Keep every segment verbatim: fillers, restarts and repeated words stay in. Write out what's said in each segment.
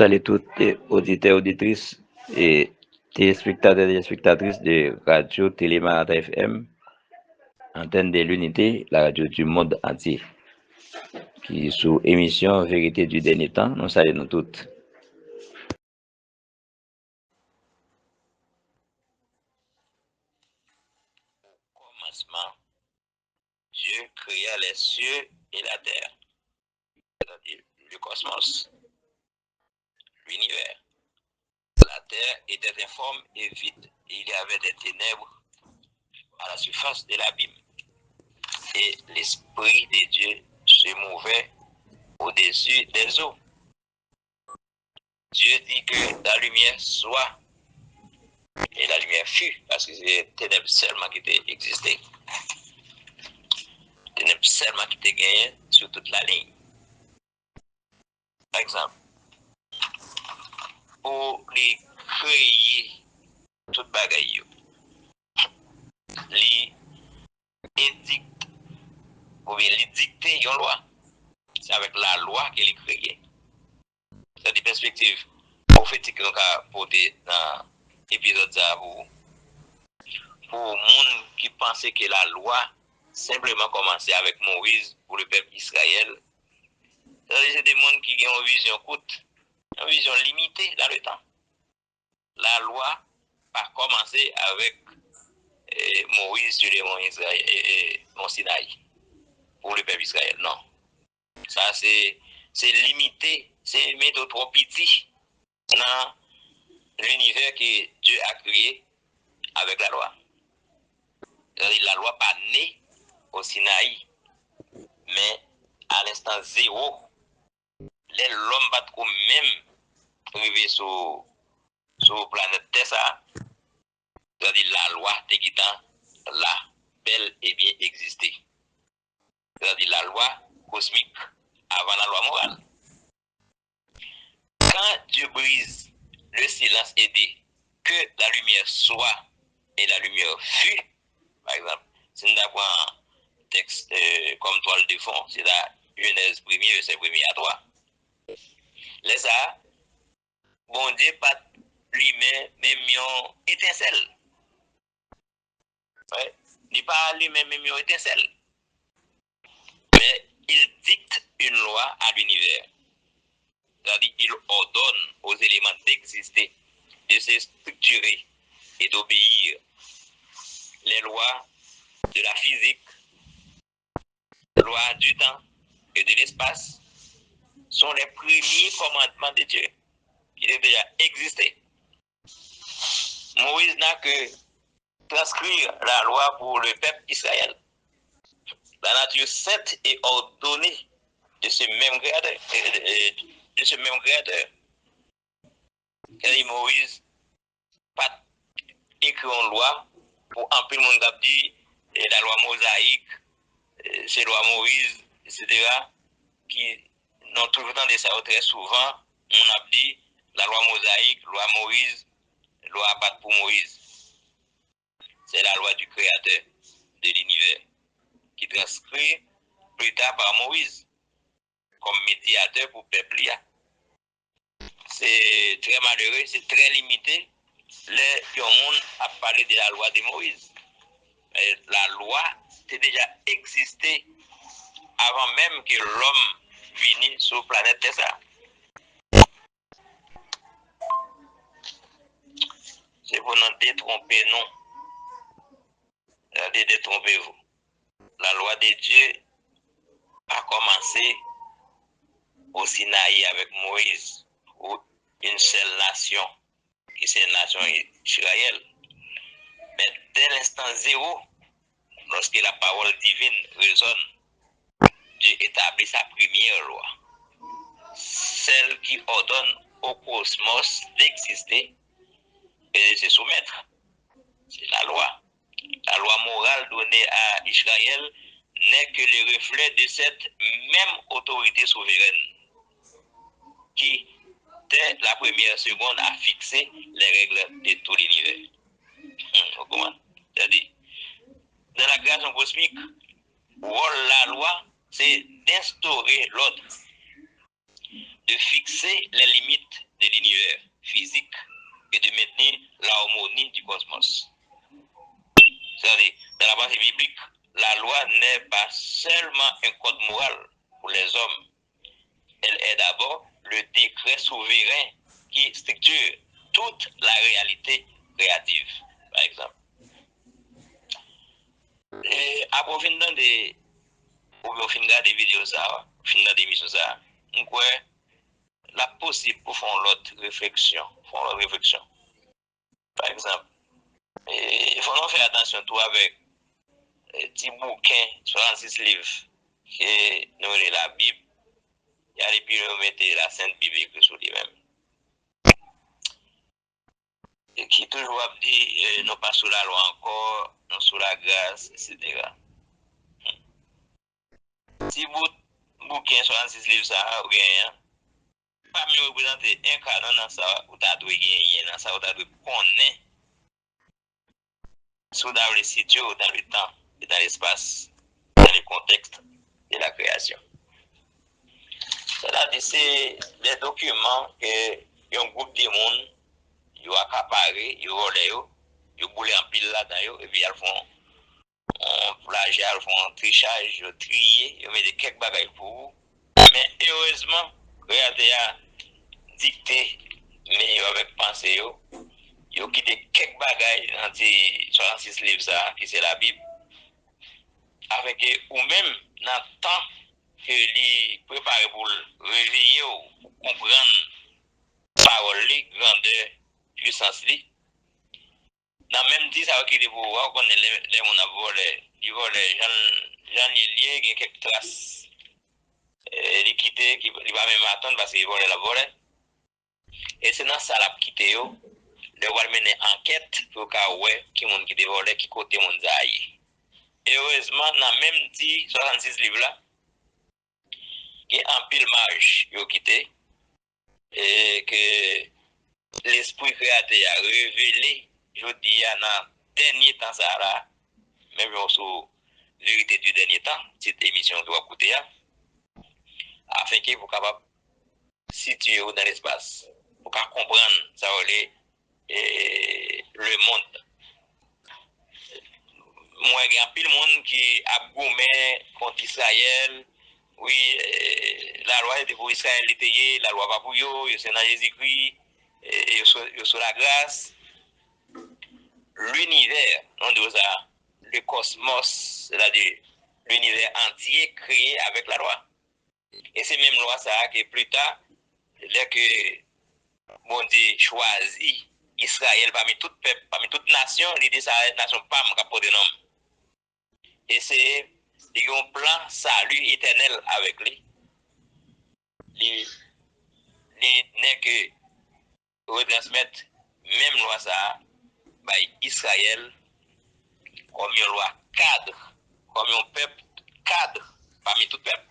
Salye tout, e, oditè, oditris, e, telespektatè, telespektatris de Radyo Tele Maranatha F M, antenne de l'unité, la radio du monde entier, ki sou emisyon Vérité du Dernier Temps. Nou salye nou tout. Au commencement, Dieu créa les cieux et la terre. C'est-à-dire le cosmos, l'univers. La terre était informe et vide, et il y avait des ténèbres à la surface de l'abîme. Et l'Esprit de Dieu se mouvait au-dessus des eaux. Dieu dit que la lumière soit, et la lumière fut, paske se tenèb sèlman ki te egziste. Tenèb sèlman ki te genyen sou tout la liy. Pa egzanp, pou li kreye tout bagay yo, li edikte, oubyen li dikte yon lwa. Se avèk lalwa ke li kreye. Sa di pèspektiv pwofetik ke nou ka pote nan epizòd sa a pou, pou moun ki panse ke lalwa senpleman kòmanse avèk Moyiz pou le pèp Izrayèl. Sa di se de moun ki gen yon vizyon kout, yon vizyon limite dans le temps. Lalwa pa kòmanse avèk, eh, Moyiz sou le mont Izrayèl, eh, eh, mont Sinayi, pou le pèp Izrayèl, non. Sa se, se limite, se mete w twò piti nan linivè ke Dye a kreye avèk lalwa. Sètadi lalwa pa ne o Sinayi, men a lenstan zewo, lè lòm pa t ko menm rive sou, sou planèt tè sa, sètadi lalwa te gentan la, bèl e byen egziste. Sètadi lalwa kosmik avan lalwa moral. Quand Dieu brise le silence et dit que la lumière soit et la lumière fut, pa egzanp, si n ta pran tèks, euh, kòm twal de fon, se ta Jenèz premye, vèsè premye a twa. Lè sa a, Bondye pa t limen menm yon etensèl. Li pa limen menm yon etensèl. Mais il dicte une loi à l'univers. C'est-à-dire, il ordonne aux éléments d'exister, de se structurer et d'obéir. Les lois de la physique, loi du temps et de l'espace sont les premiers commandements de Dieu qui devaient déjà exister. Moïse n'a que transcrire la loi pour le peuple Israël. La nature sainte et ordonnée de ce même créateur, euh, euh, de ce même créateur. Kè Moïse pa t ekri yon lwa pou anpil moun k ap di, eh, la lwa mozayik, eh, se lwa Moyiz, etsetera, ki nou toujou tande sa yo trè souvan, moun ap di, la lwa mozayik, lwa Moyiz, lwa a pa t pou Moyiz. C'est la loi du Créateur de l'univers, qui transcrit plus tard par Moïse comme médiateur pour peuple li a. Se trè malere, se trè limite lè yon moun ap pale de la loi de Moïse. Men la lwa te deja egziste avan menm ke lòm vini sou planèt tè sa. Se pou nou detwonpe nou. Gade, détrompez-vous. La loi de Dieu a commencé au Sinaï avec Moïse, pour une seule nation, qui c'est la nation Israël. Mais dès l'instant zéro, lorsque la parole divine résonne, Dieu établit sa première loi. celle qui ordonne au cosmos d'exister et de se soumettre. C'est la loi. La loi morale donnée à Israël n'est que le reflet de cette même autorité souveraine qui, dès la première seconde, a fixé les règles de tout l'univers. Hmm, vous comprenez? C'est-à-dire, dans la création cosmique, rôle la loi, c'est d'instaurer l'ordre, de fixer les limites de l'univers physique et de maintenir l'harmonie du cosmos. C'est-à-dire, dans la pensée biblique, la loi n'est pas seulement un code moral pour les hommes, elle est d'abord le décret souverain qui structure toute la réalité créative, par exemple. E apre w fin tande, oubyen w fin gade videyo sa a, w fin tande emisyon sa a, m kwè l ap posib pou w fè yon lòt refleksyon, fè yon lòt refleksyon. Pa egzanp, e, fò nou fè atansyon tou avèk, e, ti bouken swasannsis liv ke nou rele Labib, y ale pi lwen, yo mete la Sent Bib ekri sou li menm. E ki toujou ap di, e, nou pa sou lalwa ankò, nou sou lagras, etsetera. Ti bout bouken swasannsis liv sa a ou genyen an, pa menm reprezante en ka non nan sa ou ta dwe genyen, nan sa ou ta dwe konnen si w ta vle sitye w dans le temps et dans l'espace, dans le contexte de la création. Sètadi, se de dokiman ke yon gwoup de moun, yo akapare, yo vòlè yo, yo boule anpil ladan yo, epi y al fè yon, yon plajya, y al fè yon trichaj, yo triye, yo mete kèk bagay pou ou. Men erezman, kreyatè a dikte men yo avèk panse yo. Yo kite kèk bagay nan ti swasannsis liv sa a, ki se Labib, afenke ou menm, nan tan ke li prepare pou l reveye w, pou w konprann pawòl li, grandè, pwisans li, nan menm ti sa yo kite pou ou a, ou konnen lè, lè moun ap vòlè, li vòlè, jan l, jan li ye, gen kèk tras, e, li kite, ki, li pa menm atann paske se vòlè l ap vòlè. E se nan sa l ap kite yo, lè yo pral mennen ankèt pou yo ka wè ki moun ki te vòlè, ki kote moun sa a ye. Erezman, nan menm ti swasannsis liv la, gen anpil maj yo kite, e ke Lespri Kreyatè a revele jodi a nan dènye tan sa a la, menm jan w sou Vérité du Dernier Temps, tit emisyon ke w ap koute a, afenke pou w kapab sitye w dans l'espace, pou w ka konprann sa yo rele, e, le monde. M wè gen anpil moun ki ap goumen kont Izrayèl. Wi, e, lalwa se te pou Izrayèl li te ye, lalwa pa pou yo, yo se nan Jezikri, e, yo sou, yo sou lagras. Linivè, nou di w sa, le cosmos, sètadi linivè antye kreye avèk lalwa. E se menm lwa sa a ke pli ta, lè ke Bondye chwazi Izrayèl pami tout pèp, pami tout nasyon, li di sa a nasyon pa m k ap pote non m. E se, li gen yon plan sali etènèl avèk li. Li, li nèk retransmèt menm lwa sa a bay Izrayèl kòm yon lwa kad, kòm yon pèp kad pami tout pèp.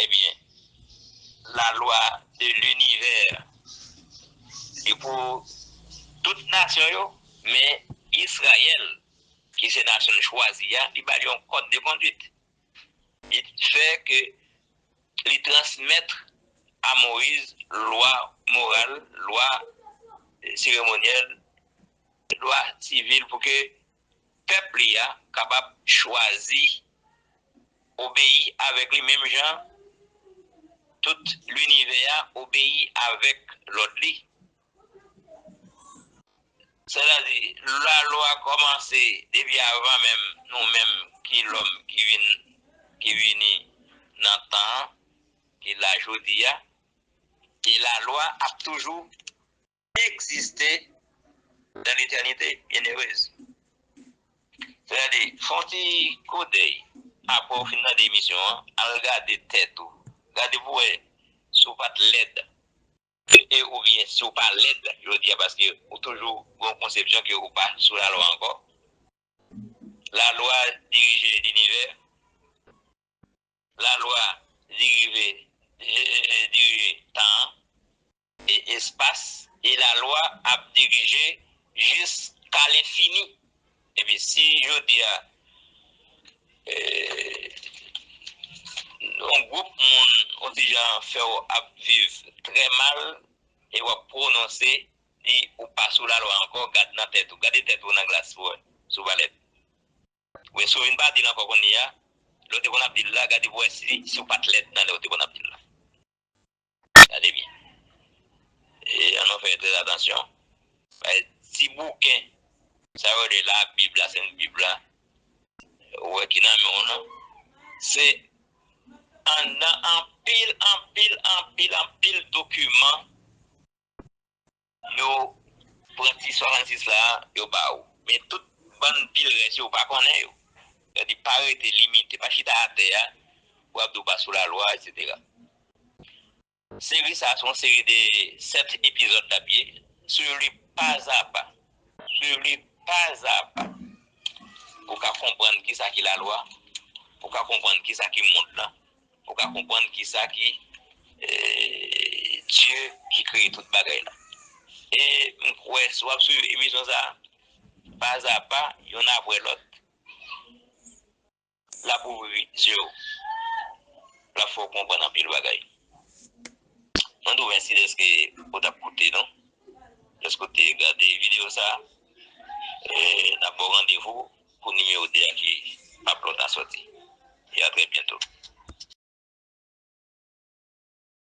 Ebyen, la lwa de linivè, li pou tout nasyon yo, men Izrayèl, ki se nasyon l chwazi a, li ba li yon kòd de konduit. Li fè ke li transmèt a Moyiz lwa moral, lwa, e, seremonyèl, lwa sivil pou ke pèp li a kapab chwazi obeyi avèk li menm jan tout linivè a obeyi avèk lòd li. Sètadi, lalwa kòmanse depi avan menm nou menm ki lòm ki vin, ki vini nan tan an, ki la jodi a. E lalwa ap toujou egziste dans l'éternité, byennerez. Sètadi, fè yon ti koudèy, apre w fin tande emisyon an, al gade tèt ou. Gade pou w wè si w pa t lèd, e, oubyen si w pa lèd jodi a, paske ou toujou gen yon konsepsyon ke ou pa sou lalwa ankò. Lalwa dirije linivè, lalwa dirije, e, e, e, dirije tan an, e espas, e lalwa ap dirije jiska lenfini. Epi si jodi a, e, yon gwoup moun, yon ti jan fè w ap viv trè mal, e w ap pwononse, di ou pa sou lalwa ankò, gad nan tèt ou, gade tèt ou nan glas pou wè si w pa lèd. Ou wè, si w vin pa di l ankò kounye a, lè w te konn ap di l la, gade pou wè si, si w pa t lèd nan lè w te konn ap di l la. Gade byen. E ann nou fè trè atansyon. Bay ti bouken, sa yo rele Labib la, Sent Bib la, ou wè ki nan men w nan, se anndan anpil, anpil, anpil, anpil dokiman yo pran ti swasannsis la, yo ba ou. Men tout bann pil rès yo, ou pa konnen yo. Yo di pa rete limite, pa chita atè a, pou ap di w pa sou lalwa, etsetera. Seri sa a se yon seri de sèt epizòd l ap ye. Swiv li pazapa. Swiv li pazapa. Pou w ka konprann kisa ki lalwa, pou w ka konprann kisa ki mond lan, pou w ka konprann kisa ki, e, Dye ki kreye tout bagay la. E m kwè, si w ap swiv emisyon sa a, pazapa, yonn apre lòt, l ap ouvri zye w. L ap fè w konprann anpil bagay. Mwen di w mèsi dèske ou t ap koute nou.